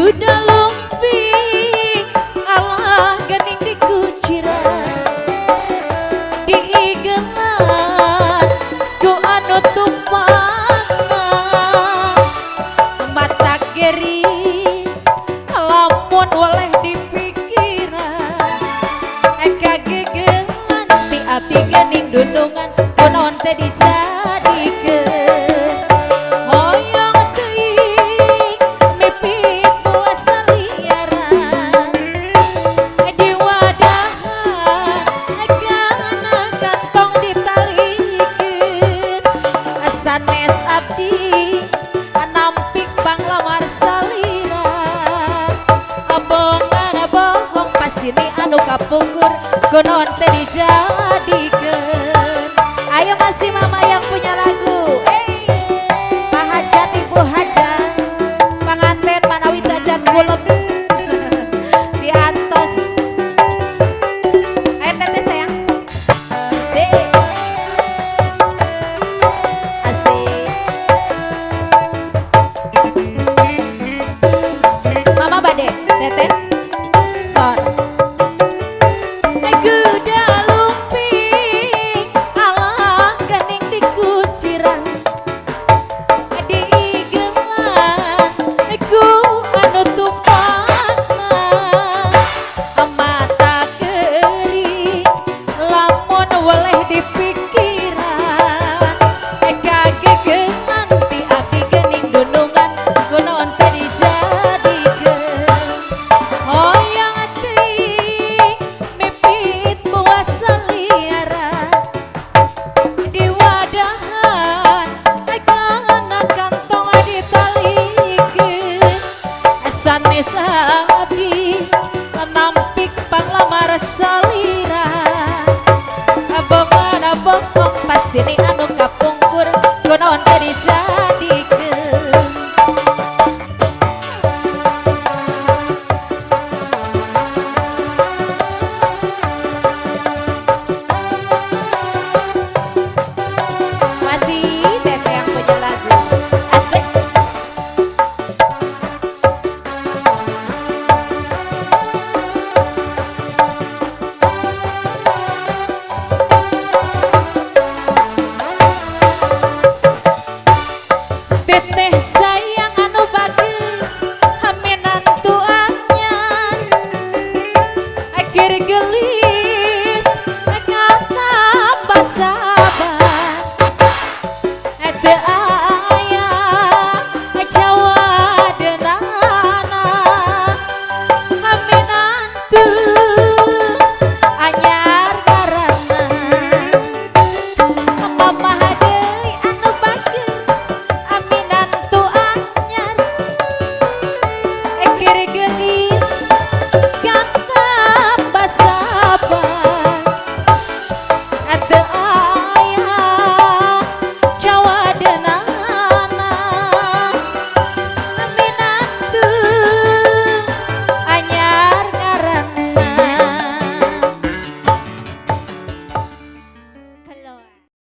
Kuda lumping alah gening dikuciran, diigelan ku anu tumpangna. Mata gering lamun oleh dipikiran, kagegelan ti abdi gening dundungan kunaon teh dijadikeun. Hoyong teuing mipit buah saliaran, diwadahan kana kantong ditalikeun. Sanes abdi nampik panglamar salira, bongan bohong pasini anu kapungkur kunaon teh dijadikeun. Ayo masih mama yang punya lagu. Hey. Pak Hajat, Ibu Hajat, panganten manawi tacan kulep diantos. Ayo teteh sayang. Sik. Asik. Mama bade, teteh. Sor. Kuda lumping alah gening dikuciran, diigelan ku anu tumpangna. Mata kering lamun weleh dipikiran, kagegelan ti abdi gening dundungan kunaon teh dijadikeun. Hoyong teuing mipit buah saliaran, diwadahan kana kantong ditalikeun. Sanes abdi nampik panglamar salira.